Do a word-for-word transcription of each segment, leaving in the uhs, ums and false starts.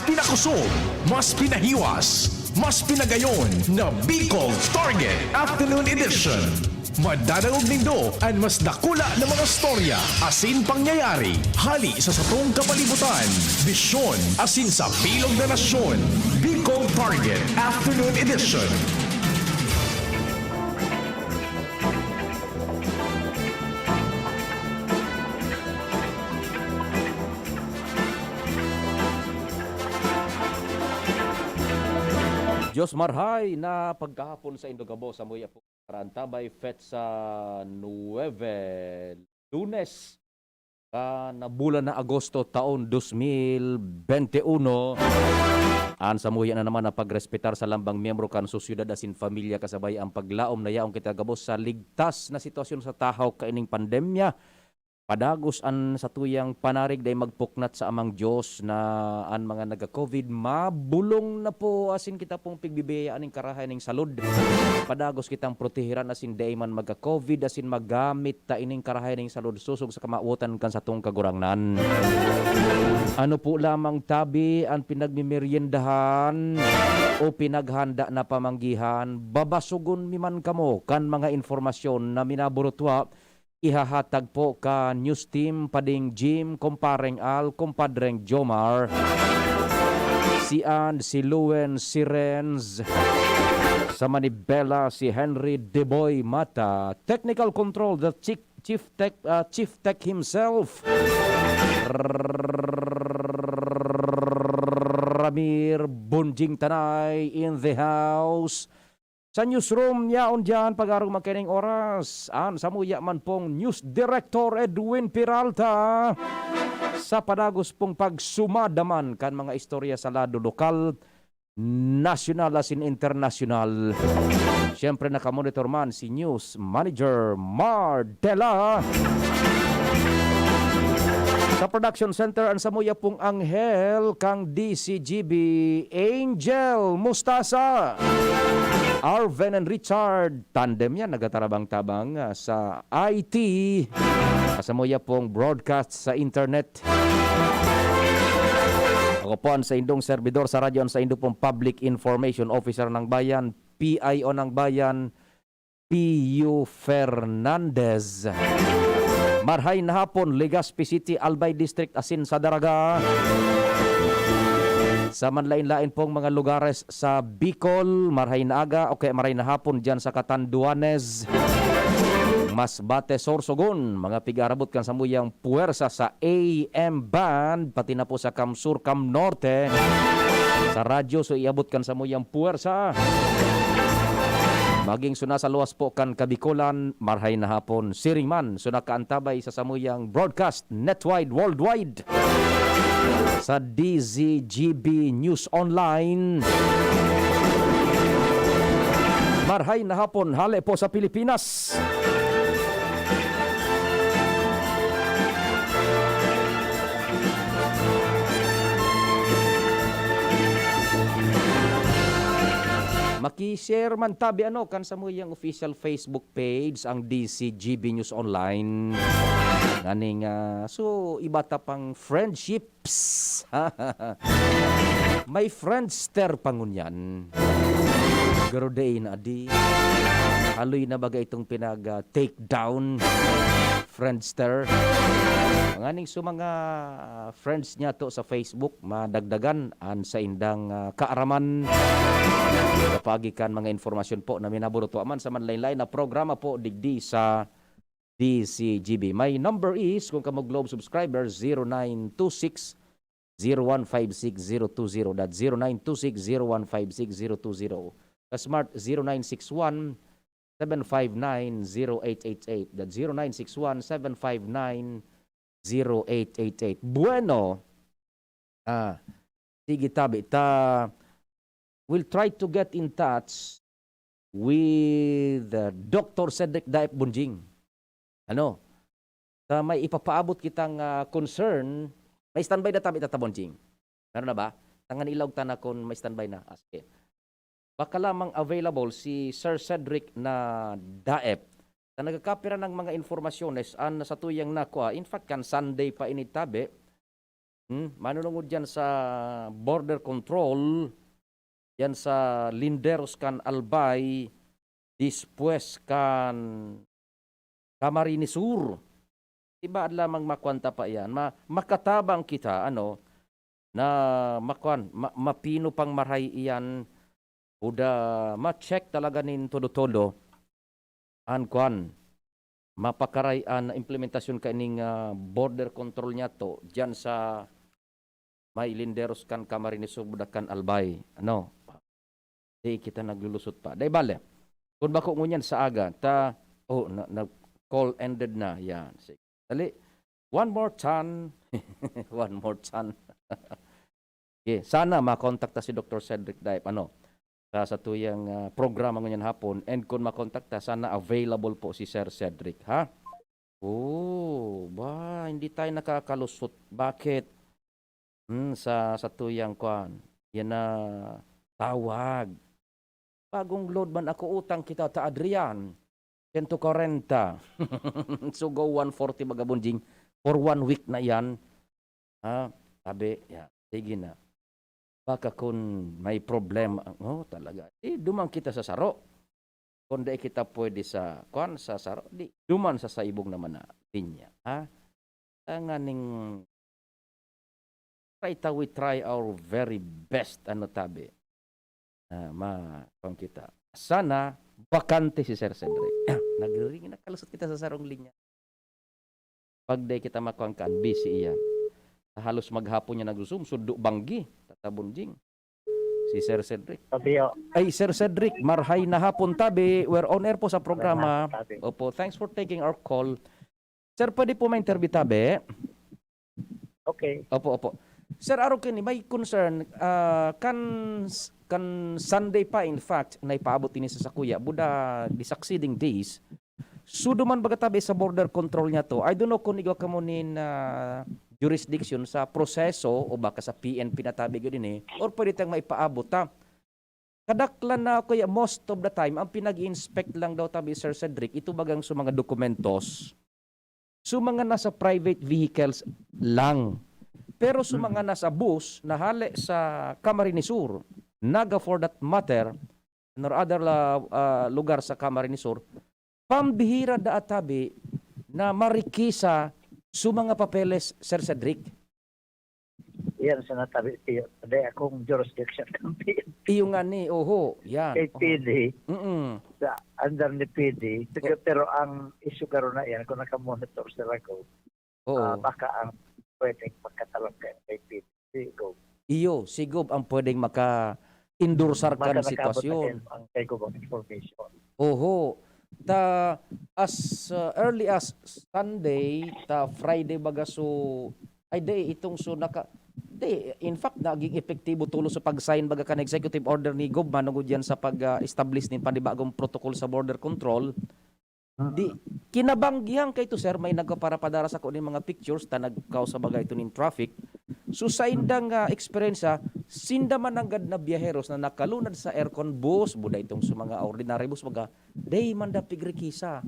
Pinakusog, mas pinahiwas, mas pinagayon na Bicol Target Afternoon Edition. Madadangog nindo an mas dakula na mga storya asin pangyayari hali sa satong kapalibutan, bisyon asin sa bilog na nasyon. Bicol Target Afternoon Edition. Dios marhay na pagkahapon saindo gabos, samuya po karantabay, petsa nuebe, Lunes, kan bulan na Agosto, taon dos mil bente uno. An samuya na naman na pagrespetar sa lambang miyembro kan sosyedad asin pamilya, kasabay ang paglaom na yaon kita gabos sa ligtas na sitwasyon sa tahaw kaining pandemya. Padagos an satuyang panarig dai magpuknat sa Amang Dios na an mga nagka-covid mabolong na po asin kita pong pigbibiyayaan nin karahay ning salud. Padagos kitang proteheran asin dai man magka-covid asin magamit ta ining karahay ning salud sosog sa kamawotan kan satong Kagurangnan. Ano po lamang tabi an pinagmemeryendahan o pinaghanda na pamanggihan, babasogon mi man kamo kan mga impormasyon na minaburutwa ihahatag po kan news team, Pading Jim, Kumpareng Al, Kumpadreng Jomar, si And, si Luen, si Renz, sa manibela, si Henry Deboy Mata, technical control, the chief, chief tech, ah, chief tech himself, Ramir Bonjing Tanay in the house. Sa newsroom yaon diyan pag-arog man kaining oras, an samuya man pong News Director Edwin Peralta, sa padagos pong pagsumadaman kan mga istorya sa lado lokal, nasyonal asin internasyonal. Siyempre, nakamonitor man si News Manager Mar Dela. Sa production center, an samuya pong anghel kang D C G B, Angel Mustasa. Arven and Richard, tandem yan, nagtatabang-tabang, ah, sa I T. Sa samuya pong broadcast sa internet. Ako po an saindong servidor sa radyo, an saindo pong Public Information Officer ng Bayan, P I O ng Bayan, Pio Fernandez. Marhay na hapon, Legazpi City, Albay District, asin sa Daraga. Sa manlain-lain pong mga lugares sa Bicol, marhay na aga o kaya marhay na hapon diyan sa Catanduanes, Masbate, Sorsogon, mga pig-aarabot kan samuyang puwersa sa A M band, pati na po sa Cam Sur, Cam Norte. Sa radyo, so iabot kan samuyang puwersa. Maging suna sa luwas po kan Kabikolan, marhay na hapon. Siring man, suna kaantabay sa samuyang broadcast, netwide, worldwide. Sa D Z G B News Online. Marhay na hapon, hale po sa Pilipinas. Maki-share man tabi ano kan samuyang official Facebook page ang D Z G B News Online. Nganing, ah, so iba ta pang friendship Psst! May Friendster pa ngunyan. Pero dai na adi. Haloy na baga itong pinag, ah, take down Friendster. Nganing so mga, ah, friends niya to sa Facebook, madagdagan an saindang, ah, kaaraman. Kapagi kan mga informasyon po na minaburuto man sa manlain-lain na programa po digdi sa D C G B. My number is, kung kamo Globe subscriber, zero nine two six, zero one five six, zero two zero. That's zero nine two six, zero one five six, zero two zero. Sa Smart, zero nine six one, seven five nine, zero eight eight eight. That's zero nine six one, seven five nine, zero eight eight eight. Bueno, ah, sige, tabi ta. We'll try to get in touch with, uh, Doctor Cedric Daep Bonjing. Ano? Sa may ipapaabot kitang, ah, concern, may standby na tabi ta, Bonjing? Meron na ba? Tangan ilaog ta na kung may standby na. Ah, sige. Baka lamang available si Sir Cedric na Daep. Na nagkakapira ng mga informasyones an sa tuyang nakua. In fact, kan Sunday pa ini tabi, Hmm, manunungod diyan sa border control, diyan sa Linderos kan Albay, dispues kan Camarines Sur. Ibaad lamang makuan ta pa iyan, ma-, makatabang kita, ano, na makuan, ma-, mapino pang maray iyan, kuda ma-check talaga nin todo-todo an kuan, mapakaray an implementasyon kaining, ah, border control niyato diyan sa may Linderos kan Camarines Sur, Budakan, Albay. Ano? Di kita naglulusot pa. Di bale. Kung bako ngunyan sa aga, ta, oh, na, na, call ended na. Yan. Sige. Dali. One more chan. One more chan. Okay. Sana makontak ta si Doktor Cedric Daip, ano, sa, sa tuyang, ah, programa ngunyan hapon. And kung makontak ta, sana available po si Sir Cedric, ha? Oh, ba, hindi tayo nakakalusot. Bakit? Hmm, sa, sa tuyang kwan. Yan na tawag. Bagong load man ako, utang kita ta Adrian. Sento kwarenta. So go one forty, Bagabonjing. For one week na yan. Ha? Sabi, ya, sige na. Baka kun may problema, oh, talaga. Eh, duman kita sa saro. Kun dai kita pwede sa, kwan, sa saro, di, duman sa saibong naman na linya, ha? Tanganing try ta, we try our very best, ano, tabi. Ah, ma-, kwan kita. Sana, bakante si Sir Cedric. Nagriring, nakalusot kita sa sarong linya. Pag dai kita makuan kan, busy iyan. Halos maghapon niya nag-Zoom, sundo banggi, Tata Bonjing. Si Sir Cedric. Sabi, oh. Ay, Sir Cedric, marhay na hapon, tabi. We're on air po sa programa. Marhay na hapon, tabi. Opo, thanks for taking our call. Sir, pwede po ma-interview, tabi? Okay. Opo, opo. Sir, arog kini, may concern, ah, kan, kan Sunday pa, in fact, na ipaabot ini sa sakuya, buda the succeeding days, sudo man baga tabi sa border control niyato. I don't know kung igwa kamo nin, ah, jurisdiction sa proseso o baka sa P N P na tabi gud ini, or pwede tang maipaabot ta. Kadaklan na, kaya most of the time, ang pinag-inspect lang daw tabi, Sir Cedric, ito bagang sa mga dokumentos. So, mga nasa private vehicles lang. Pero sa mga nasa bus na hale sa Camarines Sur, Naga for that matter, and or other la-, ah, lugar sa Camarines Sur, pambihira da atabi na marikisa sa mga papeles, Sir Cedric. Yan, sa natabi, tiyo. Dai akong jurisdiction kan P N P. Iyo nga ni, oho, yan. Kay Oho. P D, Mm-mm. sa under ni P D, sige, O- pero ang issue karon na yan, kung nakamonitor sila ko, Oo. ah, baka ang pwedeng magkatalang kayo kay P D, si Gob. Iyo, si Gob ang pwedeng maka-endorsar Baka kan nakaabot na sitwasyon. kayo ang kay Gob ang information. Oho. Ta, as, uh, early as Sunday, ta Friday baga, so, ay, di, itong so naka, di, in fact, naging epektibo tulos sa pag-sign baga kan executive order ni Gob manungod yan sa pag, ah, establish nin panibagong protocol sa border control. Di, kinabanggihan kay to, sir, may nagpaparapadara sa kuning mga pictures, ta nagkausa baga ito nin traffic. So, sa indang, ah, eksperyensya, sinda man nanggad na biyaheros na nakalunad sa aircon bus, buda itong sa mga ordinary bus, baga, Dai man da pigrikisa.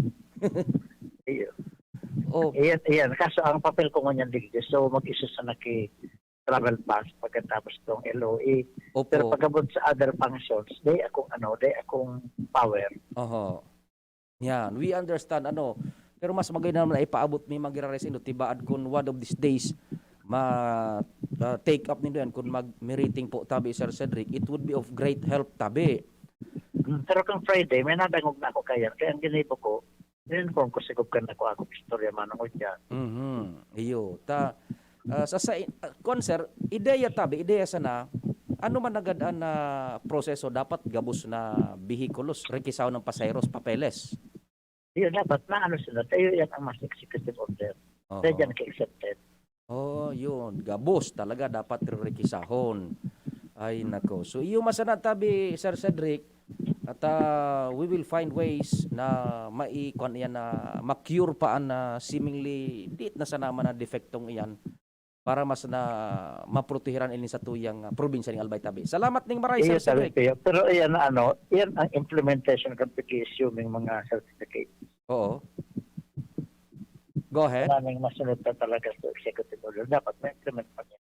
Iyo. Oh. Iyan, iyan. Kaso ang papel ko ngunyan digdi, so mag-issue sana ki travel pass pagkatapos tong L O A. Opo. Pero pag-abot sa other functions, dai akong ano, dai akong power. Oho. Yan, we understand, ano. Pero mas maganda naman na ipaabot mi, magirares indo, tibaad kun one of these days, ma-, ah, take up nindo yan, kun mag-meeting po tabi, Sir Cedric, it would be of great help tabi. Mm, pero kang Friday, may nadangog na ako kaya. Kaya ang ginibo ko, in-inform ko si Gub kan ako, ako istorya manungod yan. Mhm. Iyo. Ta, ah, sa, sa, ah, kuwan, sir, ideya tabi, ideya sana, ano man agad an, ah, proseso, dapat gabos na behikulos, rekisaw ng pasaheros, papeles? Yun, dapat na ano sila, tayo yan ang mas executive order. Oo. Kaya dyan ka-exempted. Oh, yun. Gabos talaga dapat rerekisahon. Ay, nako. So, iyo masana tabi, Sir Cedric, at, ah, we will find ways na mai-, kuwan yan, na ma-cure pa an, ah, seemingly, di na sana man na defektong iyan para mas na maprotehiran ini sa tuyang, ah, probinsya ning Albay tabi. Salamat ning maray, Iyo, Sir sabi Cedric. Ko, pero iyan na ano, iyan ang implementation kan pag-i-issue ng mga certificate. Oo. Go ahead. Maraming masunod na talaga sa executive order. Dapat ma-implement pa niya.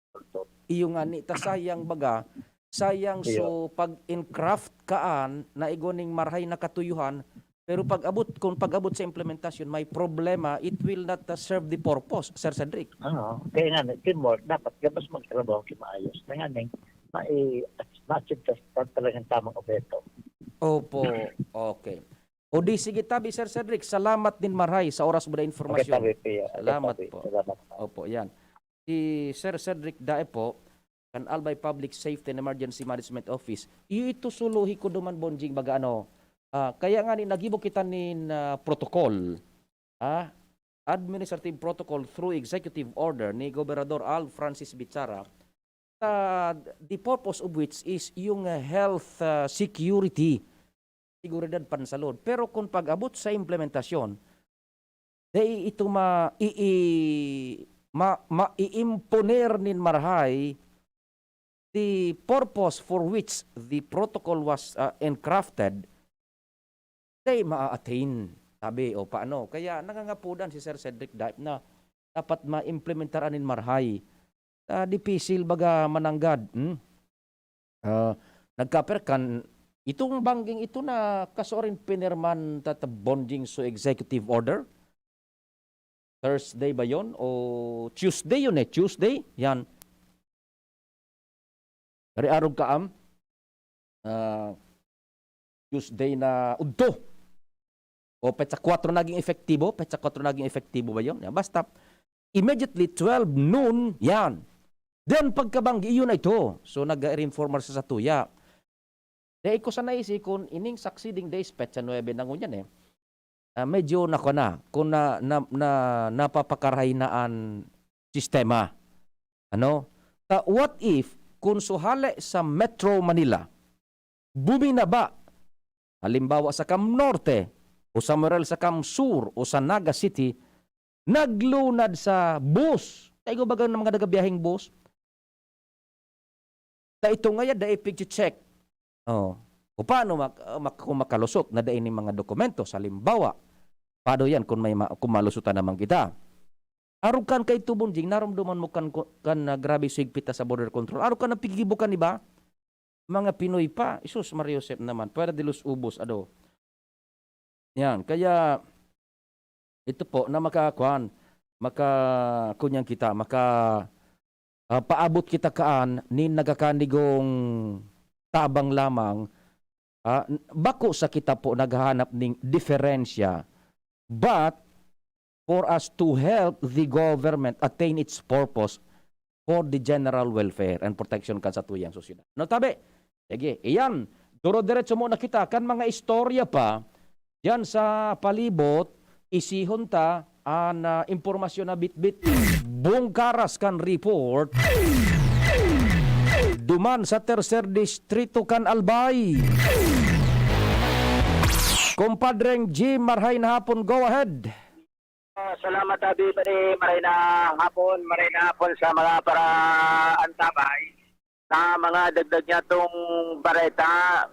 Iyo nga ni ta sayang baga, sayang. Iyo. So pag-engraft kaan na igwa ning marahay na katuyuhan, pero pag-abot, kung pag-abot sa implementasyon, may problema, it will not, uh, serve the purpose, Sir Cedric. Ano, kaya nga, ni teamwork, dapat gabos magtrabaho ki maayos. Kaya nga, ning, mai-, ma-achieve ta, ta, talagang tamang obheto. Opo, okay. O di sige, tabi, Sir Cedric, salamat nin marahay sa oras mo na Okay, informasyon. tabi, Pia. Okay, Salamat tabi. po. Salamat. Opo, yan. Si Sir Cedric Dae po, kan Albay Public Safety and Emergency Management Office. Iyo ito suluhi ko duman, Bonjing, baga ano, ah, kaya nga ni nagibo kita nin, ah, protocol, ah, administrative protocol through executive order ni Gobernador Al Francis Bichara, ah, the purpose of which is yung, ah, health, ah, security, seguridad pansalud. Pero kung pag-abot sa implementasyon, dai ito ma-, i-, i-, ma-, maiimponer nin marahay the purpose for which the protocol was, ah, engrafted, dai maa-attain, tabi, o paano. Kaya nangangapodan si Sir Cedric Dae na dapat maimplementar nin marahay. Ah, dipisil baga mananggad, hmm? Ah, nagkaper kan, itong bangging ito na kasuarin pinirman ta, ta Bonjing, so executive order? Thursday ba yon o Tuesday yon eh? Tuesday? Yan. Kari arog kaam, ah, Tuesday na udto. O petsa kwatro naging epektibo, petsa kwatro naging epektibo ba yon? Yan. Basta, immediately, twelve noon, yan. Then, pagkabanggi, iyon na ito. So, nag-reinformer sa satuya. Dai ko sana isi kun ining succeeding days, petsa nuebe na ngunyan eh. Ah, medyo nako na, kung na, na, na, napapakarahay na an sistema. Ano? Ta, what if, kung suhali sa Metro Manila, buminaba, halimbawa sa Cam Norte, o sa Morel sa Cam Sur, o sa Naga City, naglunad sa bus. Kaya baga ng mga nagabiyaheng bus, ta ito ngaya dai pigche-check. Oh. O paano mak-, mak-, kung makalusot na dai ning mga dokumento? Sa halimbawa, paano yan kung may ma-, kung malusutan naman kita? Arog kan kay Tubon Jing, naromdoman mo kan, kan, ah, grabe sigpit ta sa border control. Arog kan napigibo kan iba? Mga Pinoy pa. Isus, Maria Josep naman. Pwera de los ubos, ado. Yan. Kaya, ito po, na makakuan, maka-, kunyan kita, maka-, ah, paabot kita kaan, nin nagakanigong tabang lamang, ah, n-, bako sa kita po naghahanap ning diferensya, but for us to help the government attain its purpose for the general welfare and protection kan satuyang sosyedad. No, tabi? Sige, iyan. Duro-diretso muna kita kan mga istorya pa diyan sa palibot. Isihon ta an, ah, impormasyon na bitbit. Bungkaras kan report duman sa Tercer Distrito kan Albay. Compadreng Jim, marhay na hapon, go ahead. Ah, salamat, Abi. Pare, maray na hapon, maray na hapon sa mga paraantabay. Sa mga dagdag niya tong bareta,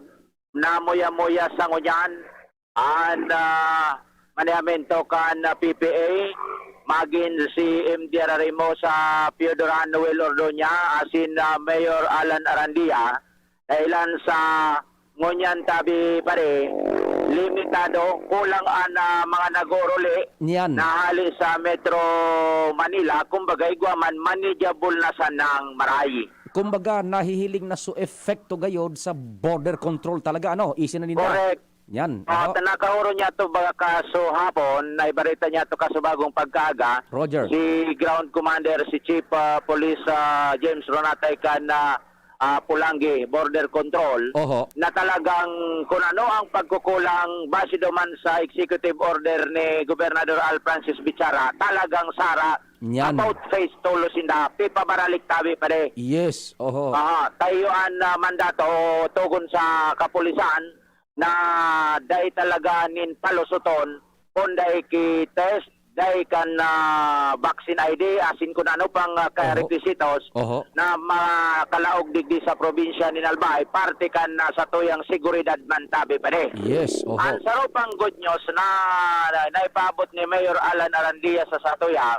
namuya-muya sa ngunyan, an, ah, manehamento kan, ah, P P A, magin si M D Rarimo sa Pio Duran, Noel Ordoña, asin, ah, Mayor Alan Arandia, dahilan sa ngunyan tabi, pare, limitado, kulang an, ah, mga nag-uuruli Niyan. na hali sa Metro Manila, kumbaga, igwa man, manageable na sanang maray. Kumbaga, nahihiling na su epekto gayod sa border control talaga, ano? Easy na ninda. Correct. Yan, At ano? nakahuro niya to baga kaso hapon, naibarita niya to kaso bagong pagkaaga. Roger. Si Ground Commander, si Chief, ah, Police, ah, James Ronatay kan, ah, ah, Pulangi Border Control, Oho. na talagang kung ano ang pagkukulang base duman sa executive order ni Gobernador Al Francis Bichara, talagang sara Yan. about phase two, Lucinda. Pipabaralik tabi, pare. Yes, oho. Ah, tayo an, ah, mandato togon sa kapulisan na dai talaga nin palusoton, kun dai ki test, dai kan, ah, vaccine I D, asin kun ano pang, ah, ka Oho. requisitos Oho. na makalaog digdi sa probinsya nin Albay, parte kan, ah, satuyang seguridad man tabi, pare. Yes, oho. Ang sarupang good news na, na naipaabot ni Mayor Alan Arandia sa satuya,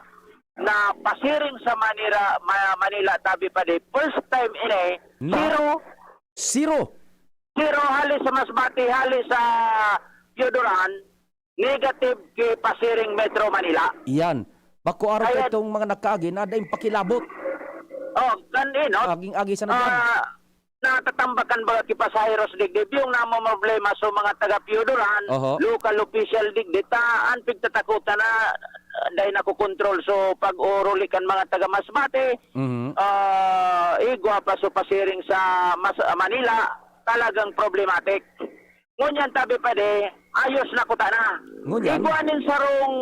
na pasiring sa Manila, Ma-, Manila, tabi pa di, first time ini, Na? zero. Zero. Zero hali sa Masbate, hali sa Pioduran, negative ki pasiring Metro Manila. Yan. Bako arog Ayan. Itong mga nakaagi na daing pakilabot. Oh, kan inot. Aging-agi sana dyan. Ah, natatambakan baga ki pasaheros digdi, yung namomroblema sa mga taga Pioduran, Oho. Local official digdi, ta an pigtatakotan na, ah, dai nakokontrol. So, pag-oruli kan mga taga Masbate, Mhm. ah, igwa pa so pasiring sa Mas-, Manila, talagang problematic. Ngunyan, tabi pa di, ayos na kuta na. Ngunyan? Igwa nin sarong,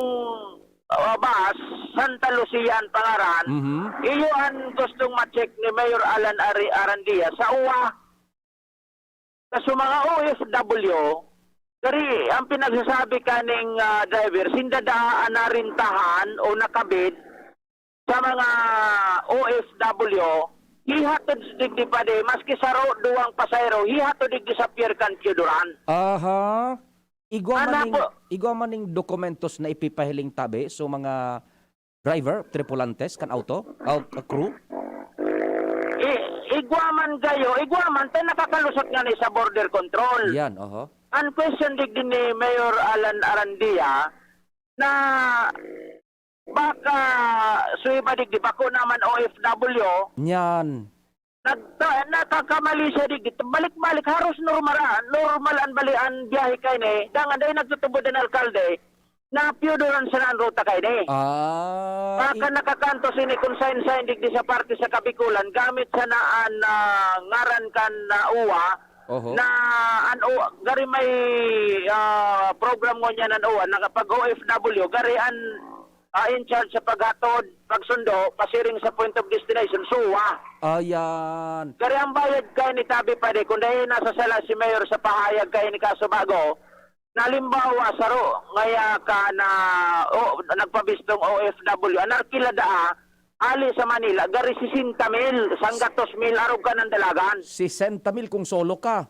ah, bus, Santa Lucia an pangaran. Mhm. Iyo an gustong ma-check ni Mayor Alan Ari-, Arandia sa uwa. Sa mga O F W, kari ang pinagsasabi kaning, ah, driver, sinda daa an narintahan o nakabid sa mga O F W, hihatod digdi pa di, maski saro, duwang pasahero, hihatod digdi sa pier kan Pioduran. Aha. Igwa Ana maning, po. Igwa maning dokumentos na ipipahiling tabi so mga driver, tripulantes kan auto, o crew? I-, igwa man gayo, igwa man, ta nakakalusot nga ni sa border control. Yan, oho. Ang question digdi ni Mayor Alan Arandia, na baka so iba digdi, bako naman O F W. Yan. Nagta-, nakakamali siya digdi. Balik-balik, haros normal, ah, normal an bali, an biyahe kaini. Dangan dai nagtutubod an alkalde na Pioduran sana an ruta kaini. Ah, Baka i- nakakantos ini kung sain-sain digdi sa parte sa Kabikulan, gamit sana an, ah, ngaran kan, ah, uwa, Oho. na an u-, gari may, ah, program ngunyan an uwa, na kapag O F W, gari an, ah, in charge sa paghatod, pagsundo, pasiring sa point of destination, suwa. Ayan. Gari ang bayad kaini, tabi pa di, kung dahil nasa sala si Mayor sa pahayag kaini kaso bago, na halimbawa, saro, ngaya ka na, o, nagpabistong O F W, an arkila daa, ali sa Manila, gari sesenta mil, sanggatos mil, arog ka ng dalagan. Sesenta mil kung solo ka.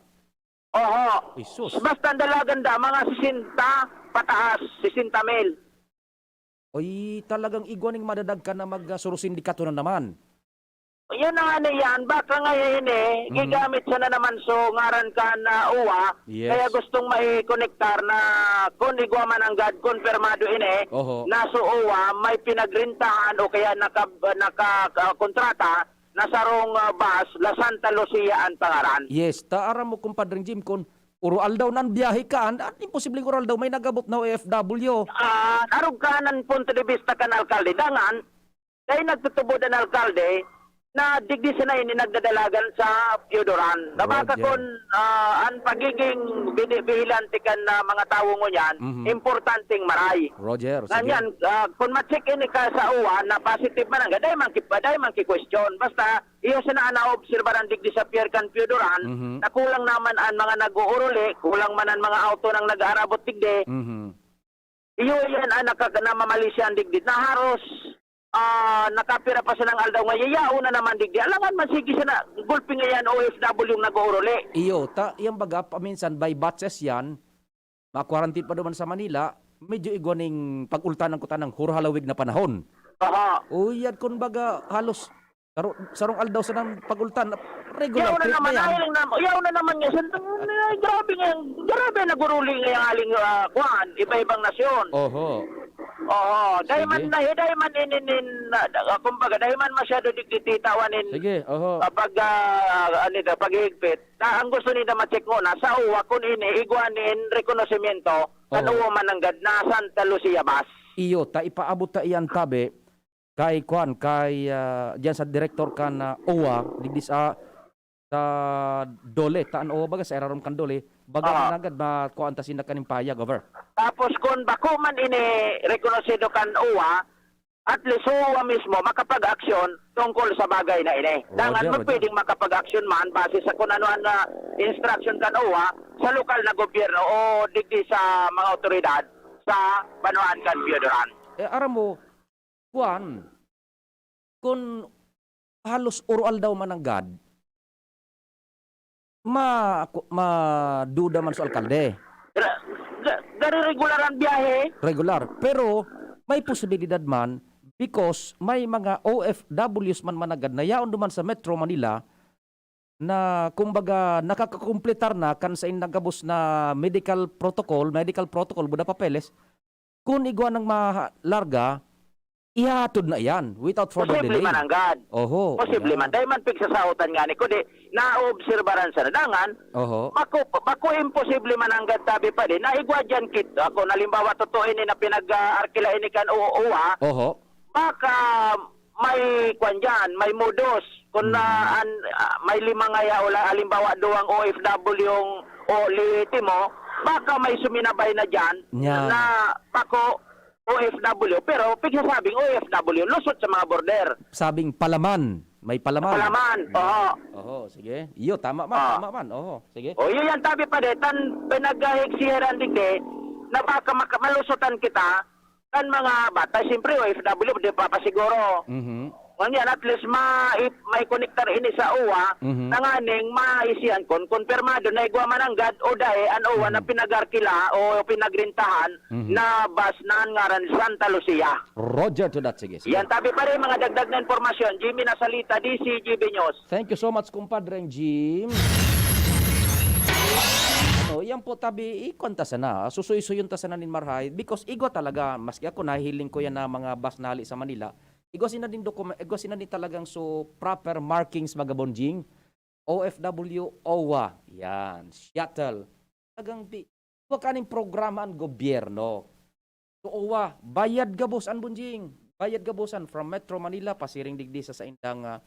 Oho. Jesus. Basta ang dalagan da, mga sesenta pataas, sesenta mil. Oy, talagang igwa ning madadagkan na mag, ah, surusindikato na naman. Yun na nga na yan. Baka ngayon eh, Mhm. gigamit siya na naman so ngaran ka na uwa, Yes. kaya gustong maikonektar na kung igwa man ang gad, konfirmado ini, Oho. na so uwa, may pinagrintahan o kaya naka-, naka-, ah, kontrata na sarong, ah, bus, La Santa Lucia ang pangaran. Yes, ta aram mo, Compadre Jim, kung uro aldaw nan biyahe ka, an, an imposibleng uro aldaw may nagabot na O F W. Ah, arog ka nan punto de vista kan alkalde. Dangan, dai nagtutubod an alkalde na digdi sana ini nagdadalagan sa Pioduran. Na baka Roger. Kun, ah, an pagiging bini-, bihilante kan, ah, mga tawo ngunyan, Mhm. importanteng maray. Roger, sige. Nganyan, ah, kun ma-check ini ka sa uwan na positive man ang, dai man ki-, dai man ki-question. Basta, iyo sana an naobserbaran digdi sa pier kan Pioduran, Mhm. na kulang naman an mga nag-uuruli, kulang man an mga auto nang nag-aarabot digdi. Mhm. Iyo yan an naka-, namamali siya digdi, na haros, ah, nakapira pa siya ng aldaw nga yayaon na naman digdi. Alangan man, sige siya na, gulpi nga yan, O F W yung nag-uuruli. Iyo, ta, yan baga, paminsan, by batches yan, ma-quarantine pa duman sa Manila, medyo igwa ning pag-ultanan ko tanang huro halawig na panahon. Aha. O, yan, kun baga, halos, saro-, sarong aldaw sa nang pag-ultan, regular Yaw na trip na naman, yan. Ayaw na, yaw na naman nga, sa, grabe nga, grabe nag-uuruli nga yung aling, ah, kuwan, iba-ibang nasyon. Oho. Oo, dai Sige. man na, dai man inin, inin, na, na, kumbaga, dai man masyado digdi tawan in, Sige, oho. ah, pag, ah, ano ito, paghihigpit. Na, ang gusto nila ma-check muna, sa uwa, kung ini, igwa nin rekonosimento, kan Oo. uwa mananggad na Santa Lucia bus. Iyo, ta ipaabot ta iyan tabi, kay kwan, kay, ah, diyan sa direktor kan, ah, uwa, digdi sa, sa DOLE, ta an uwa baga sa irarom kan DOLE, baga Ah. mananggad, makuhaan ta sinda kaning pahayag, over. Tapos kung bako man ini rekonosido kan uwa, at least uwa mismo makapag-aksyon tungkol sa bagay na ini. Dangan Roger, Roger. magpwedeng makapag-aksyon man base sa kung ano ang, ah, instruction kan uwa sa lokal na gobyerno o digdi sa mga awtoridad sa banwaan kan Pioduran. Eh, aram mo, kuwan, kun halos uro-aldaw man nanggad, ma-, maduda man sa alkalde. Ra-, ga-, gari regular ang biyahe. Regular. Pero may posibilidad man, Because may mga O F Ws man mananggad na yaon duman sa Metro Manila na kumbaga nakakakumpletar na kan saindang gabos na medical protocol, medical protocol, buda papeles, kun igwa nang malarga, ihahatod na iyan without further Posible delay. Mananggad. Oho, Posible ayan. Man. Dahil man pigsasaotan nga ni, kundi naobserbaran sa nadangan, Oho. Bako, bako imposible mananggad tabi pa din. Na igwa dyan kit, ako, halimbawa, totoo ini na pinag-arkila ini kan o, uwa, Oho. Baka may kwan dyan, may modus. Kung na, Mm. an, ah, may lima ngaya o la-, halimbawa, duwang O F W yung o liiti mo, baka may suminabay na dyan Nya. Na bako O F W, pero pigsasabing O F W, lusot sa mga border. Sabing palaman. May palaman. Palaman, oho. Oho, sige. Iyo, tama man, Ah. tama man. Oho, sige. O, yun yan, tabi pa de, tan pinaghahigsihiran digdi, na baka maka-, malusotan kita, kan mga bata, siyempre, O F W, di pa, pa siguro. Mhm. Ngunyan, at least, ma-, i-, may konektar ini sa uwa, Mhm. tanganing maisihan kon, konfirmado na igwa mananggad o dai, an uwa na Mhm. pinag-arkila o pinagrintahan, Mhm. Na bus na an ngaran Santa Lucia. Roger to that, sige, sige. Yan, tabi pa rin, mga dagdag na impormasyon. Jimmy Nasalita, D C G B News. Thank you so much, kumpadreng Jim. Ano, yan po, tabi, ikwanta sana. Susuysuyon ta sana nin marhay. Because igwa talaga, maski ako, nahihiling ko yan na mga bus na hali sa Manila. Igwa sina din dokuma-, igwa sina din talagang so proper markings, mga bonjing. O F W, owa. Yan, shuttle. Talagang bi-, igwa kaning programa an gobyerno. So, owa, bayad gabos an bunjing. Bayad gabosan from Metro Manila, pasiring digdi sa saindang, ah,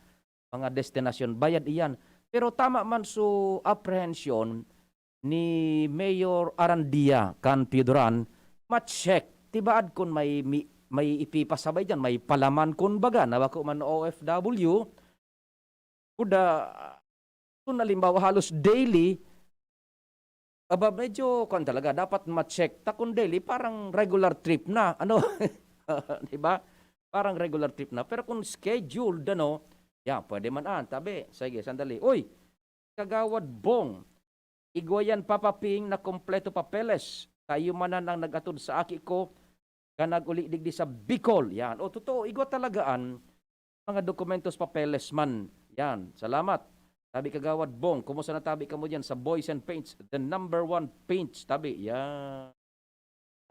mga destinasyon. Bayad iyan. Pero tama man so apprehension ni Mayor Arandia kan Pioduran, ma-check. Tibaad kun may, mi-, may ipipasabay diyan, may palaman kun baga, na bako man O F W, Kuda, kung halimbawa, halos daily, aba, medyo, kwan talaga, dapat ma-check ta kung daily, parang regular trip na, ano? Di ba? Parang regular trip na. Pero kung scheduled, ano, yan, pwede man, ah, tabi. Sige, sandali. Uy, Kagawad Bong, igwa yan, Papa Ping, na kompleto papeles. Kayo man ang nag-atod sa aki ko, ka nag-uli digdi sa Bicol. Yan. O, totoo, igwa talaga an mga dokumentos, papeles man. Yan. Salamat. Tabi Kagawad Bong, kumusta na tabi kamo diyan sa Boys and Paints? The number one paints, tabi. Yan.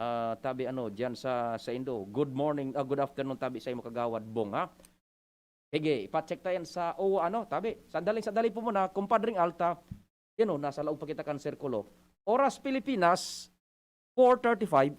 Ah, tabi ano, diyan sa, sa Indo. Good morning, ah, good afternoon, tabi sa imo, Kagawad Bong, ha? Sige, ipa-check ta yan sa, o ano, tabi. Sandaling sandali po muna, Kumpadring Alta. Yan o, nasa laog pa kita kan sirkulo. Oras Pilipinas, four thirty-five.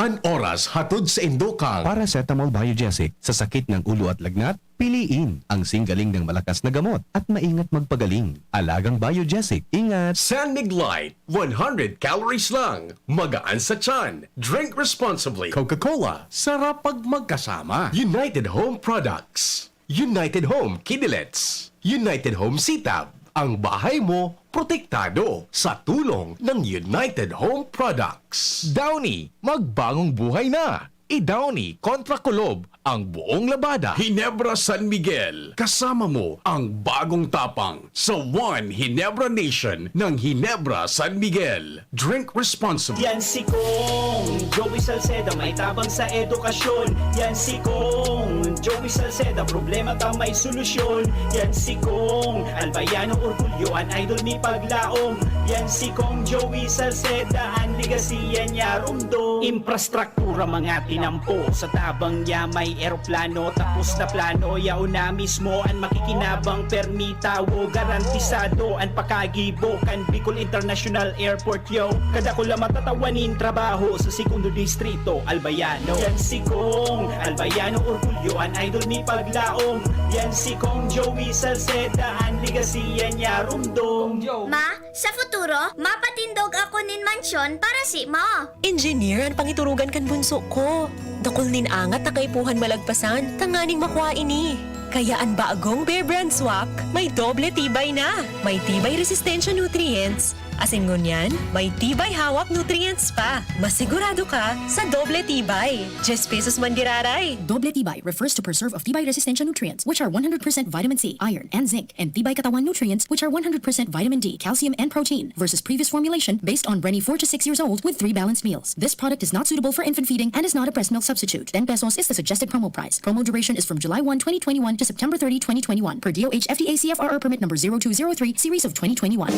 An oras hatod sa indo kan Paracetamol Biogesic. Sa sakit ng ulo at lagnat, piliin ang singgaling ng malakas na gamot at maingat magpagaling. Alagang Biogesic. Ingat! San Mig Light, one hundred calories lang. Magaan sa tiyan. Drink responsibly. Coca-Cola, sarap pag magkasama. United Home Products. United Home Kidilets. United Home Sitab. Ang bahay mo, protektado sa tulong ng United Home Products. Downy, magbagong buhay na. I-Downy kontra kulob ang buong labada. Ginebra San Miguel, kasama mo ang bagong tapang sa One Ginebra Nation ng Ginebra San Miguel. Drink responsibly. Yan si Kong Joey Salceda, may tabang sa edukasyon. Yan si Kong Joey Salceda, problema ta may solusyon. Yan si Kong Albayano Orgulyo, an idol mi paglaom. Yan si Kong Joey Salceda, an legacy yan niya rumdom. Infrastruktura mga tinampo, sa tabang niya may eroplano, tapos na plano, yaon na mismo an makikinabang, permi tawo, garantisado an pakagibo kan Bicol International Airport, yo. Kadakula matatawan nin trabaho sa Segundo Distrito, Albayano. Yan si Kong Albayano Orgulyo, an idol mi paglaom. Yan si Kong Joey Salceda, an legacy yan niya rumdom. Ma, sa futuro, mapatindog ako nin mansyon para si mo. Engineer an pangiturugan kan bunso ko. Dakul nin angat na kaipuhan malagpasan tanganing makua ini. Kaya an bagong Bear Brand Swak may doble tibay na. May tibay resistensya nutrients Asin ngunyan, may Tibay Hawak Nutrients pa. Masigurado ka sa doble tibay. Diyes pesos man giraray. Doble tibay refers to preserve of tibay resistensya nutrients, which are one hundred percent vitamin C, iron, and zinc, and tibay katawan nutrients, which are one hundred percent vitamin D, calcium, and protein, versus previous formulation based on Brenny four to six years old with three balanced meals. This product is not suitable for infant feeding and is not a breast milk substitute. Ten pesos is the suggested promo price. Promo duration is from July one, twenty twenty-one to September thirty, twenty twenty-one, per D O H F D A C F R R permit number zero two zero three, series of twenty twenty-one.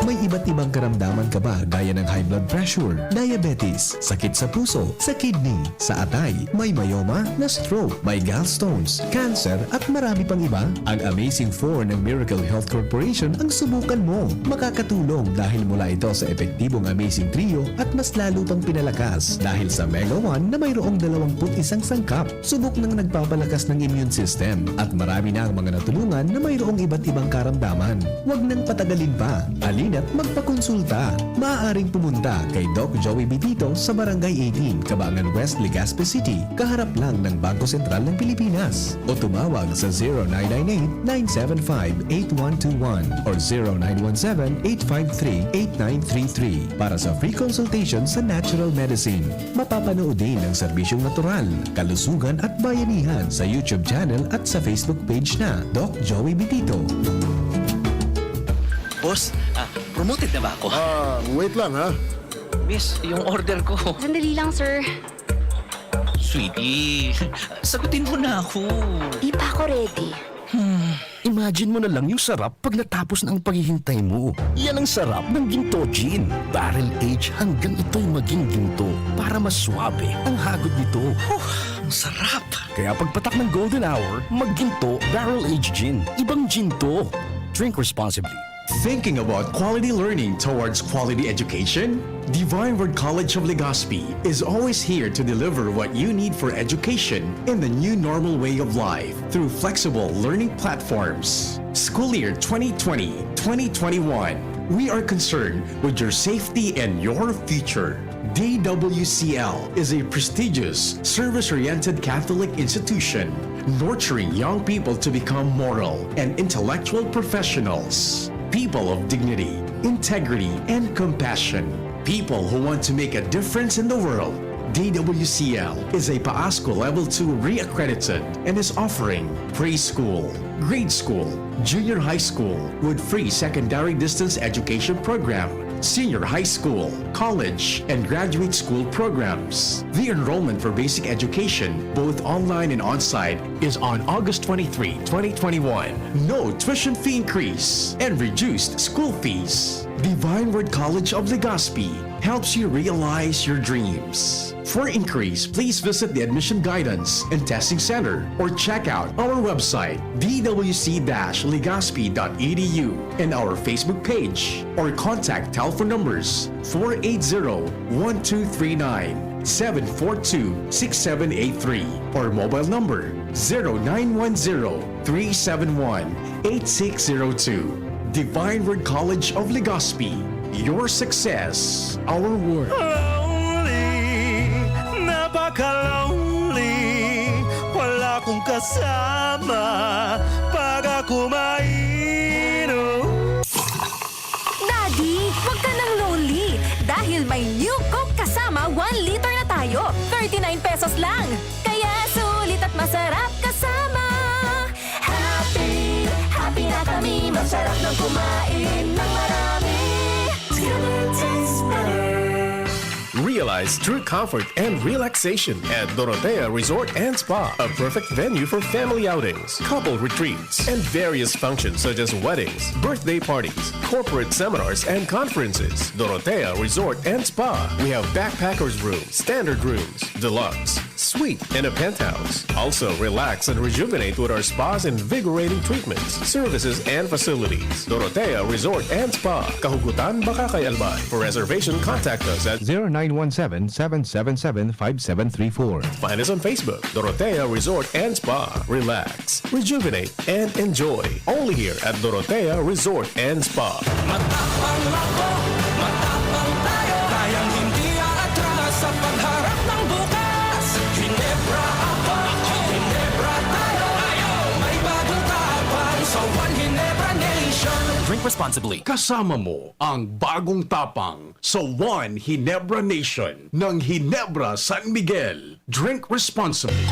May iba't ibang karamdaman ka ba, gaya ng high blood pressure, diabetes, sakit sa puso, sa kidney, sa atay, may myoma, na-stroke, may gallstones, cancer, at marami pang iba? Ang Amazing Four ng Miracle Health Corporation ang subukan mo. Makakatulong dahil mula ito sa epektibong Amazing Trio at mas lalo pang pinalakas dahil sa Mega One na mayroong dalawang put isang sangkap. Subok nang nagpapalakas ng immune system at marami na ang mga natulungan na mayroong iba't ibang karamdaman. Huwag nang patagalin pa. Halina't magpakonsulta. Maaaring pumunta kay Doc Joey Bitito sa Barangay eighteen, Cabangan West, Legazpi City, kaharap lang ng Bangko Sentral ng Pilipinas. O tumawag sa zero nine nine eight, nine seven five, eight one two one or zero nine one seven, eight five three, eight nine three three para sa free consultation sa natural medicine. Mapapanood din ang serbisyong natural, kalusugan at bayanihan sa YouTube channel at sa Facebook page na Doc Joey Bitito. Boss, ah, promoted na ba ako? Ah, wait lang, ha? Miss, yung order ko. Sandali lang, sir. Sweetie, sagutin mo na ako. Di pa ako ready. Hmm. Imagine mo na lang yung sarap pag natapos na ang paghihintay mo. Yan ang sarap ng Ginto Gin. Barrel age hanggang ito'y maging ginto para mas suabe ang hagod nito. Huh, ang sarap! Kaya pagpatak ng golden hour, magginto, barrel age gin. Ibang gin to. Drink responsibly. Thinking about quality learning towards quality education? Divine Word College of Legazpi is always here to deliver what you need for education in the new normal way of life through flexible learning platforms. School year twenty twenty, twenty twenty-one, we are concerned with your safety and your future. D W C L is a prestigious, service-oriented Catholic institution nurturing young people to become moral and intellectual professionals, people of dignity, integrity, and compassion, people who want to make a difference in the world. D W C L is a PAASCU Level two re-accredited and is offering preschool, grade school, junior high school with free secondary distance education program, senior high school, college, and graduate school programs. The enrollment for basic education, both online and on-site, is on August twenty-three, twenty twenty-one. No tuition fee increase and reduced school fees. Divine Word College of Legazpi helps you realize your dreams. For inquiries, please visit the Admission Guidance and Testing Center or check out our website, d w c dash legazpi dot e d u, and our Facebook page, or contact telephone numbers four eight zero, one two three nine, seven four two, six seven eight three, or mobile number zero nine one zero, three seven one, eight six zero two. Divine Word College of Legazpi, your success, our work. Lonely, napaka-lonely, wala akong kasama pag ako mainom. Daddy, wag ka nang lonely dahil may New Coke kasama one liter na tayo. Thirty-nine pesos lang. Kaya sulit at masarap kasama. Happy, happy na kami. Masarap nang kumain ng marami. It's gonna taste better. Realize true comfort and relaxation at Dorotea Resort and Spa, a perfect venue for family outings, couple retreats, and various functions such as weddings, birthday parties, corporate seminars, and conferences. Dorotea Resort and Spa. We have backpackers room, standard rooms, deluxe, suite, and a penthouse. Also, relax and rejuvenate with our spa's invigorating treatments, services, and facilities. Dorotea Resort and Spa, Kahugutan, Bacacay, Albay. For reservation, contact us at zero nine one seven, seven seven seven, five seven three four. Find us on Facebook, Dorotea Resort and Spa. Relax, rejuvenate, and enjoy. Only here at Dorotea Resort and Spa. Matapang ako, matapang tayo. Kayang hindi aatras sa pagharap ng bukas. Ginebra ako, Ginebra tayo. May bagong tapang sa One Ginebra Nation. Drink responsibly. Kasama mo ang bagong tapang sa One Ginebra Nation ng Ginebra San Miguel. Drink responsibly.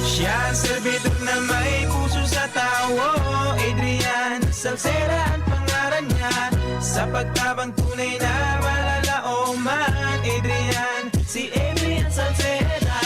Siya ang servidor na may puso sa tawo. Adrian Salceda ang pangaran niya. Sa pagtabang tunay na malalaoman. Adrian, si Adrian Salceda.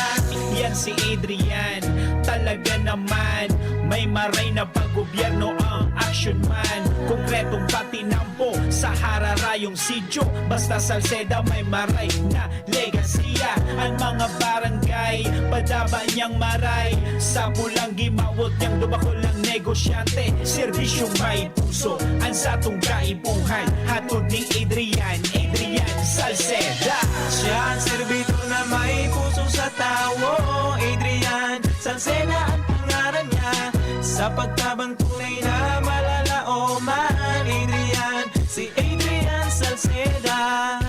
Yan si Adrian, talaga naman. May maray na paggobyerno ang action man. Konkretong patinampo sa hararayong sityo. Basta Salceda may maray na legasiya. Ang mga barangay, padaba niyang maray. Sa pulang gimawot niyang dubakol ng negosyante. Serbisyong may puso, ang satong kaipuhan. Hatod ni Adrian, Adrian Salceda. Siya ang servidor na may puso sa tawo. Adrian Salceda ang pangaran niya. Sa pagtabang tunay na malalaoman. Adrian, si Adrian Salceda.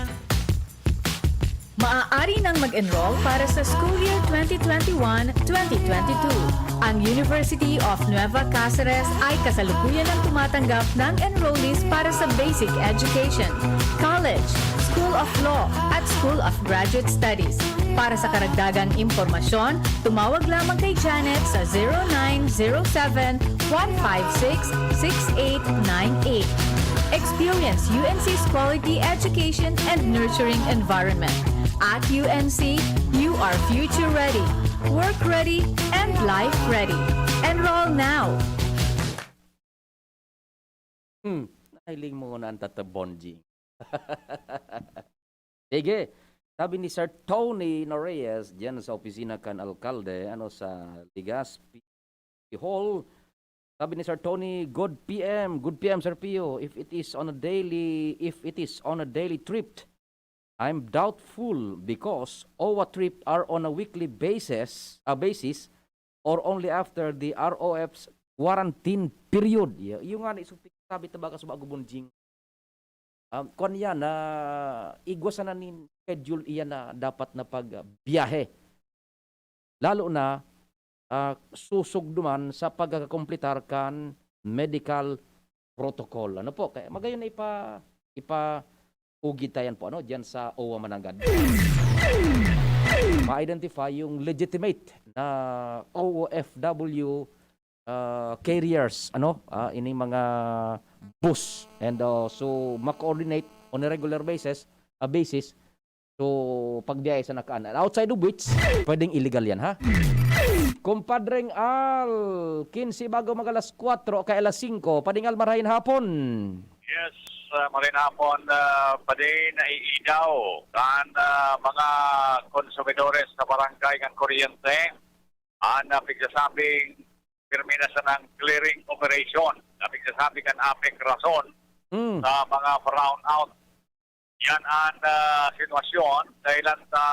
Maaari nang mag-enroll para sa school year twenty twenty-one-twenty twenty-two. Ang University of Nueva Caceres ay kasalukuyan ang tumatanggap ng enrollees para sa basic education, college, School of Law, at School of Graduate Studies. Para sa karagdagang impormasyon, tumawag lamang kay Janet sa zero nine zero seven, one five six, six eight nine eight. Experience U N C's quality education and nurturing environment. At U N C, you are future ready, work ready, and life ready. Enroll now! Hmm, nahiling mo na ang Tata Bonjing. Sige, sabi ni Sir Tony Noreyes, diyan sa opisina kan alkalde, ano, sa Legazpi Hall. Sabi ni Sir Tony, "Good P M, good P M, Sir Pio. If it is on a daily, if it is on a daily trip, I'm doubtful because O W A trip are on a weekly basis, a basis or only after the R O F's quarantine period." Y- yung nga ni sabi ta baga sa bago, Bonjing. Um, kuwan yan, na igwa sana nin schedule iyan na dapat na pagbiyahe. Lalo na, ah, susog duman sa pagkakakompletar kan medical protocol. Ano po? Kaya magayon na ipa, ipa ugitayan po, ano, diyan sa O W A Mananggad. Ma-identify yung legitimate na O O F W, ah, carriers, ano, ah, ining mga bus. And, ah, so, ma-coordinate on a regular basis, a basis. So, pagbiyahe sa nakaan. Outside of which, pwedeng illegal yan, ha? Kumpadreng Al, kinse bago mag alas kwatro kay alas singko, Pading Al, marahay na hapon. Yes, uh, maray na hapon, uh, padi naiidaw kan uh, mga konsumidores sa barangay kan kuryente ang uh, pigsasabing pirmi na sanang clearing operation na pigsasabi kan APEC rason Mm. sa mga brownout. Yan ang uh, sitwasyon dahilan sa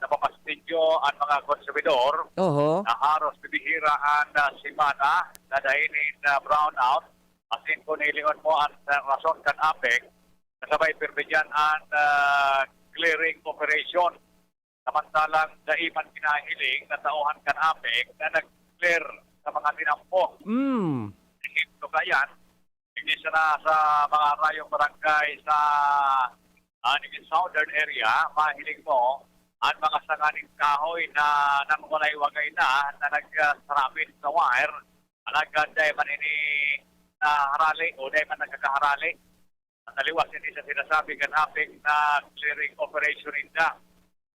napapastidyo ang mga konsumidor Oho. na haros bibihira ang uh, simana na dahil in uh, brownout. Asin kung hilingon mo ang uh, rason kan APEC, kasabay pirmi dyan ang uh, clearing operation. Samantalang dai man kinahiling na tauhan kan APEC na nag-clear sa mga tinampo. Mm. Ehemplo ka yan, hindi sana sa mga rayong barangay sa uh, naging southern area, mahiling mo, ang mga sanganing kahoy na namumulay-wagay na na nagsarabit sa wire, alagad dai man ini naharali o dai man nagkakaharali. Ang taliwas ini sa sinasabi kan APEC na clearing operation ninda.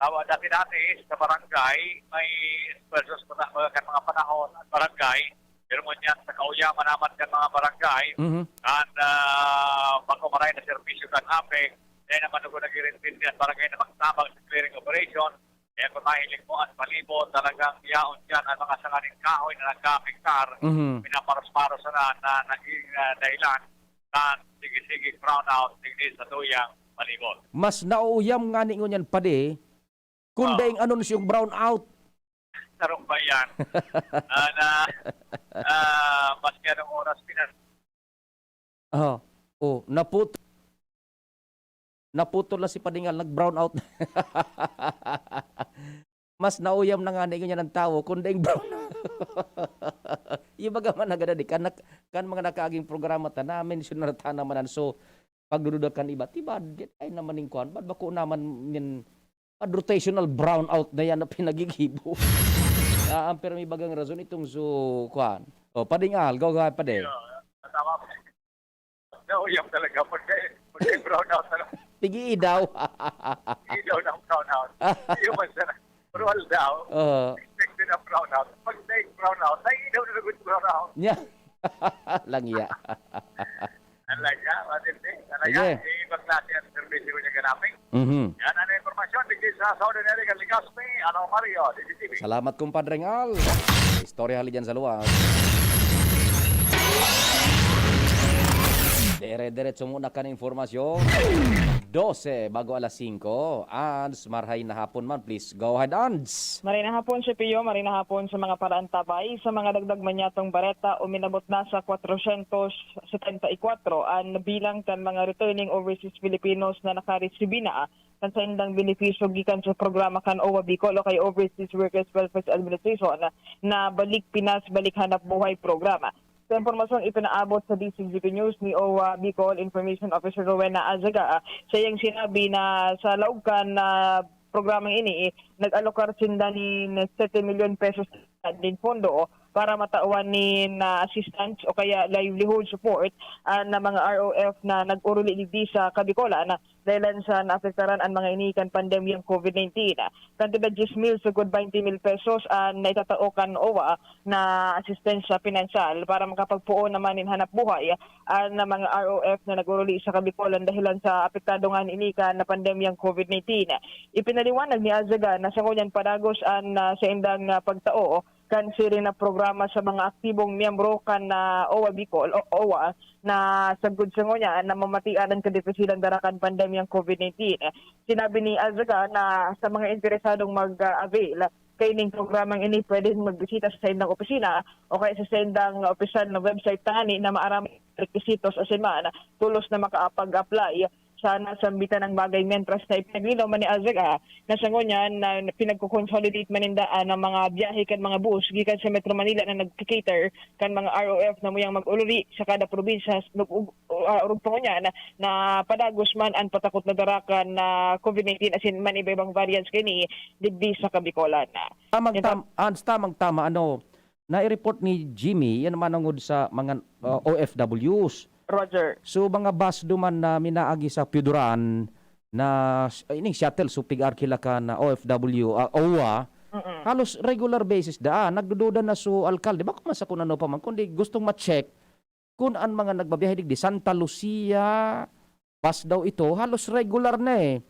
Tawa dati-dati sa barangay, may esfuerzos mga, mga, kan mga panahon ang barangay. Pero ngunyan sa kauyaman naman kan mga barangay, Mhm. kan uh, pagkumaray na serbisyo kan APEC, dahil naman ako nag-irintindihan barangay na magtabang sa clearing operation. Kaya kung mahiling mo ang palibot, talagang yaon dyan ang mga sanganing kahoy na nagkaapektar. Mhm. Pinaparos-paros na, na naging uh, dahilan kan sige-sige brownout digdi sa tuyang palibot. Mas nauuyam nga ni ngunyan, padi, kung Ah. daing anunsyong brownout. Sarong ba yan? Ah, na, ah, maski anong oras, pinas Oh, oh, naput Naputol na si Pading Al, nag-brownout. Mas nauyam na nga ni ngunyan ang tawo, kung daing brownout. Yung baga man nagada di, kan, nak-, kan mga nakaaging programa ta, na-mention na ta naman an so, pagdududa kan iba, ti bad, ay naman ning kwan, bad bako naman nin, bad rotational brownout na yan na pinagigibo. Ah, ang pero may bagang rason itong so, kwan. O, pading al, go, go, pade. Yeah, tama po. Nauyam talaga. Pagka, pagka brownout, ano? Pigi-idaw. Ilaw ng brownout. Hindi man siya na. Pero daw, Oo. Expected ang brownout. Pag na-brownout, naiidaw na lagot brownout. Nya. Lang iya. Talaga, matindi. Talaga, Sige. Ibang klase ang serbisyo niya ganapin. Mhm. Yan ang impormasyon digdi sa Southern Area kan Legazpi, Ano Mario, D D T V. Salamat, Kumpadreng Al. Istorya hali dyan sa luwas. Dire-diretso muna kan impormasyon. Dose bago alas singko. Ans, marhay na hapon man. Please, go ahead, Ans. Maray na hapon, Sir Pio. Maray na hapon sa mga paraantabay. Sa mga dagdag manyatong bareta, uminabot na sa kwatrosyentos setenta y kwatro an bilang kan mga returning overseas Filipinos na nakaresibi na kan saindang benepisyo gikan sa programa kan OWWA Bicol o kay Overseas Workers Welfare Administration na Balik Pinas, Balik Hanap Buhay Programa. Sa impormasyong ipinaabot sa D C G P News ni OWWA Bicol Information Officer Rowena Azaga, siya yung sinabi na sa laog kan, ah, programang ini, eh, nag-alokar sinda nin sete milyon pesos din pondo para matawan nin, ah, assistance o kaya livelihood support, ah, na mga R O F na nag-uruli digdi sa Kabikolan na dahilan sa naapektaran an mga ini kan pandemyang COVID nineteen. Kantidad diyes mil sugod baynte mil pesos an naitatao kan OWWA na asistensya pinansyal para makapagpoon naman nin hanap buhay an mga R O F na nag-uruli sa Kabikolan dahilan sa apektado nga ini kan pandemyang COVID nineteen. Ipinaliwanag ni Azaga na sa ngunyan padagos an, ah, saindang, ah, pagtao kan siring na programa sa mga aktibong miyembro kan, ah, OWWA Bicol o OWWA na sagkod sa ngunyan namamatian an kadipisilan dara kan pandemyang COVID nineteen. Sinabi ni Azaga na sa mga interesadong mag-avail kaining programang ini, pwedeng magbisita sa saindang opisina o kaya sa saindang opisyal na website tangani na maaram requisitos asin man tolos na makapag-apply sa nasambitan nang bagay, mentras na ipinaglinaw man ni Azaga na sa ngunyan na pinagko-consolidate man ninda ang mga biyahe kan mga bus gikan sa Metro Manila na nagka-cater kan mga R O F na muyang mag-uruli sa kada probinsya, ug, ug, ah, orog pa ngunyan na, na padagos man an patakot na dara kan, ah, COVID nineteen asin man iba-ibang variants kaini digdi sa Kabikolan. Tamang Ito tam-, Ans, tamang tama, ano, nai-report ni Jimmy, yan manungod sa mga, ah, O F Ws. Roger. So, mga bus duman na minaagi sa Piuduran na, ay, ining shuttle, so pig-arkila ka na O F W, ah, OWWA, Mm-mm. halos regular basis daa. Nagdududa na so alkalde. Bako man sa kung ano pa man, kundi gustong ma-check kung an mga nagbabiyahe digdi, Santa Lucia, bus daw ito, halos regular na eh.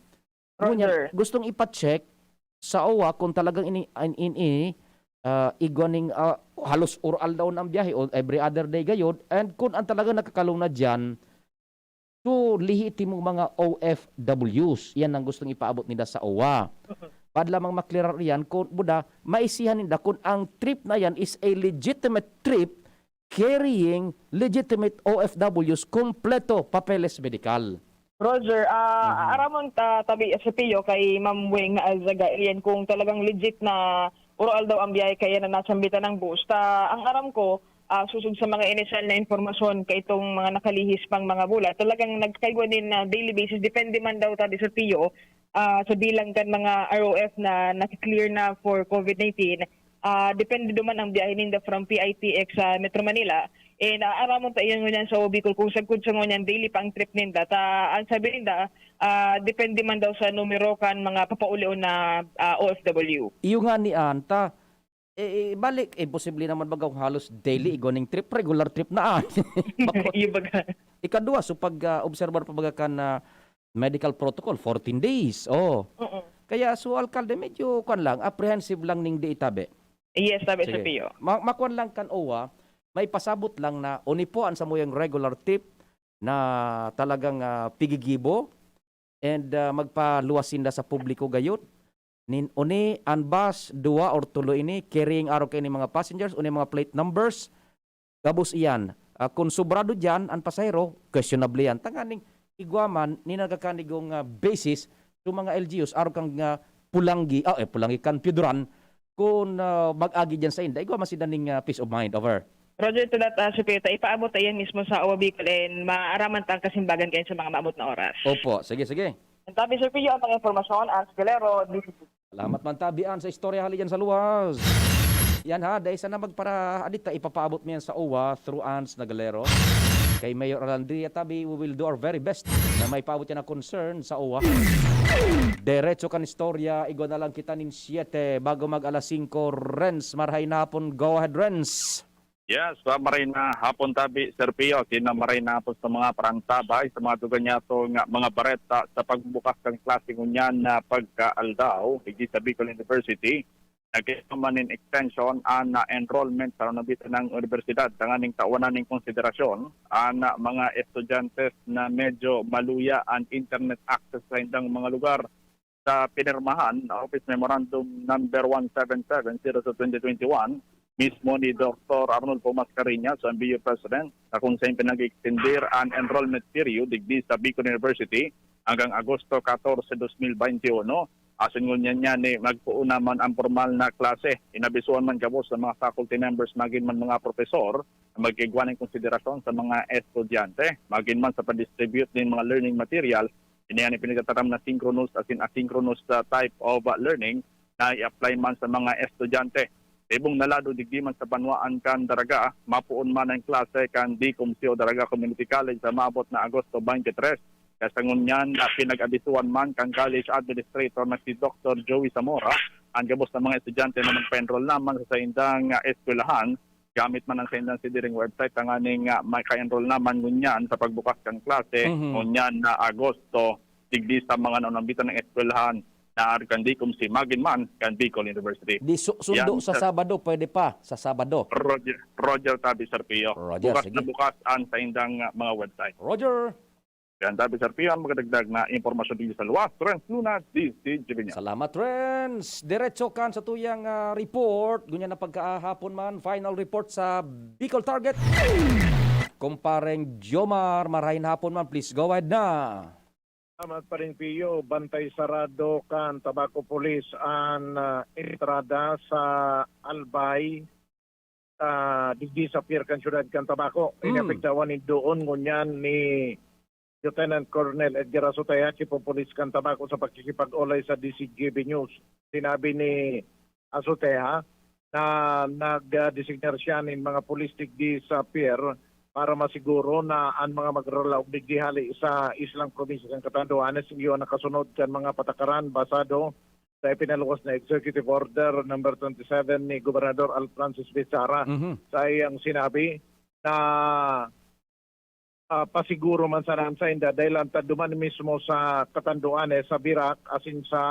Ngunyan, Roger. gustong ipa-check sa OWWA kung talagang ini, in, in, ini, ah, igwa ning, ah, halos ur-aldaw na ang biyahe o every other day gayod, and kung ang talagang nakakalunad diyan, so, lihitimong mga O F Ws. Yan ang gustong ipaabot nila sa OWWA. Mhm. Pad lamang maklirar yan, kung buda, maisihan ninda kung ang trip na yan is a legitimate trip carrying legitimate O F Ws, kompleto papeles medikal. Roger, ah, Mhm. aramon ta tabi sa piyo kay Ma'am Weng Alzaga, iyan kung talagang legit na uro-aldaw ang biyahe kaya na nasambitan ng bus. Ta, ang aram ko, ah, susog sa mga inisyal na impormasyon kaitong mga nakalihis pang mga bulan, talagang nagkaigwa nin, ah, daily basis. Depende man daw tabi sa piyo, ah, sa bilang kan mga R O F na naki-clear na for COVID nineteen. Ah, depende duman ang biyahe ninda from P I T X sa Metro Manila. Eh, naaaramon ta iyan ngunyan sa Bicol kung sagkod sa ngunyan daily pa ang trip ninda. Ta, ang sabi ninda, ah, depende man daw sa numero kan mga papaulion na, ah, O F W. Iyo nga ni Anta, eh, eh, balik, eh, posible naman baga kung halos daily igwa ning trip, regular trip na, ah. Bako-, Iyo baga. Ikadua, so pag, ah, obserbar pa baga kan, ah, medical protocol, fourteen days, oh. Mm. Kaya, so, alkalde, medyo, kwan lang, apprehensive lang ning di itabi. Yes, tabi sa Sige. piyo. Ma-, makuan lang kan OWWA, may pasabot lang na unipo an samuyang regular trip na talagang, ah, pigigibo and, ah, magpaluwas sinda sa publiko gayod. Nin, uni an bus, duwa or tulo ini, carrying arog kaini mga passengers, uni mga plate numbers. Gabos iyan, ah, kun sobrado diyan an pasahero, questionable yan. Tanganing igwa man, ninagakanigong, ah, basis, so mga L G Us, arog kan, ah, Pulanggi, ah, eh, Pulanggi, kan Piuduran, kun, ah, mag-agi diyan sainda, igwa man sinda ning, ah, peace of mind over. Roger, to that, ah, Sir Pio, ta ipaabot ta iyan mismo sa O A Bicol and maaraman ta ang kasimbagan kayan sa mga maabot na oras. Opo, sige, sige. Ang tabi, Sir Pio, ang mga impormasyon, Ans Galero, D C T. Salamat man, tabi, Ans, sa istorya hali dyan sa luwas. Yan ha, dahil sana magpara-, adit ta ipapaabot mo yan sa O A through Ans na Galero. Kay Mayor Alandria, tabi, we will do our very best na may paabot yan na concern sa O A. Derecho kan istorya, igwa na lang kita nin siyete bago mag alas singko. Renz, marahay na hapon. Go ahead, Renz. Yes, sa maray na hapon tabi, Sir Pio, asin na maray na hapon sa mga parantabay, sa mga duganyato nga mga bareta sa pagbukas kan klase ngunyan na pagkaaldaw, digdi sa Bicol University. Nagkainuman nin extension an, ah, enrollment sa nabitan ng universidad, tanganing tawanan nin konsiderasyon an, ah, mga estudyante na medyo maluya an internet access sa indang mga lugar. Sa pinirmahan na Office Memorandum Number one seven seven zero sa twenty twenty-one, mismo ni Doktor Arnulfo Mascareñas, ang B U President, na kung saan pinag-extender an enrollment period digdi sa Bicol University hanggang Agosto katorse, dos mil baynte uno. Asin ngunyan niya ni magpoon naman ang formal na klase. Inabisuhan man gabos sa mga faculty members, magin man mga profesor, na magigwa ng konsiderasyon sa mga estudyante, magin man sa pag-distribute ng mga learning material. Ini an ipinagtataram na synchronous asin asynchronous, ah, type of, ah, learning na i-apply man sa mga estudyante. Ibong nalado digdi man sa banwaan kan Daraga, mapoon man ang klase kan DCOMC o Daraga Community College sa maabot na Agosto twenty-three. Kaya sa ngunyan, ah, pinag-abisuhan man kan college administrator na si Doktor Joey Zamora ang gabos na mga estudyante na magpa-enroll naman sa saindang, ah, eskwelahan gamit man ang saindang sidiring website, tanganing, ah, maka-enroll naman ngunyan sa pagbukas kan klase, Mhm. ngunyan na Agosto, digdi sa mga nanambitan ng eskwelahan na ari kan DCOMC, magin man kan Bicol University. Di su-, sundo Yan, sa sir. Sabado, pwede pa sa Sabado. Roger, Roger Tabi, Sir Pio. Roger, Bukas sige. na bukas ang saindang, ah, mga website. Roger. Yan, Tabi, Sir Pio, ang magdagdag na impormasyon dito sa luwas. Renz Luna, D C G B News. Salamat, Renz. Diretso kan sa tuyang, ah, report. Ngunyan na pagkahapon man, final report sa Bicol Target. Kumpareng Jomar, marahay na hapon man. Please, go ahead na. Salamat, Paring Pio. Bantay sarado kan Tabaco Police an, ah, entrada sa Albay, ah, digdi sa pier kan siyudad kan Tabaco. Hmm. Inapektawan nin doon ngunyan ni Lieutenant Colonel Edgar Azotea, Chief of Police kan Tabaco, sa pakikipag-olay sa D C G B News. Sinabi ni Azotea na nag-designar siya nin mga pulis digdi sa pier para masiguro na an mga magralaog digdi hali sa islang probinsya kan Catanduanes iyo nakasunod kan mga patakaran basado sa ipinaluwas na Executive Order number twenty-seven ni Gobernador Al Francis Bichara. Mhm. Sa iyang sinabi na, ah, pasiguro man sana an sainda dahil an ta duman mismo sa Catanduanes, sa Virac, asin sa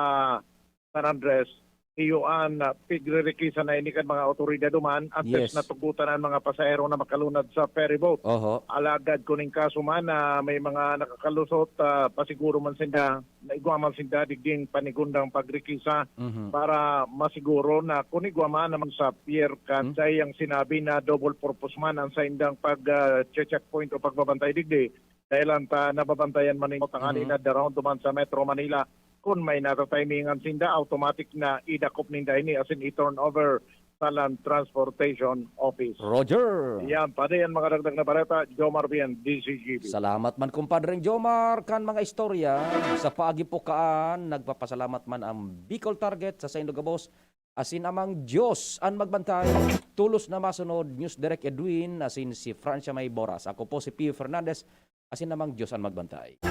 San Andres, iyo an, ah, pigririkisa na ini kan mga awtoridad duman, antes Yes. na tugutan an mga pasahero na makalunad sa ferry boat. Oho. Alagad kun in kaso man na may mga nakakalusot, ah, pasiguro man sinda, na igwa man sinda digding panigundang pagrikisa Mhm. para masiguro na kun igwa man naman sa pier kan Hmm. sa iyang sinabi na double purpose man ang saindang pag, ah, che-checkpoint o pagbabantay digdi. Dahil ang ta-, nababantayan man ninyo tangali Mhm. na daraon duman sa Metro Manila. Kun may natatimingan sinda, automatic na idakop ninda ini asin i-turn over sa Land Transportation Office. Roger. Yan, padi yan mga dagdag na bareta, Jomar Bien, D C G B. Salamat man, kumpadreng Jomar, kan mga istorya. Sa paagi po kaan, nagpapasalamat man ang Bicol Target sa saindo gabos, asin amang Diyos an magbantay. Tulos na masunod, News Direk Edwin, asin si Francia May Boras. Ako po si Pio Fernandez, asin amang Diyos an magbantay.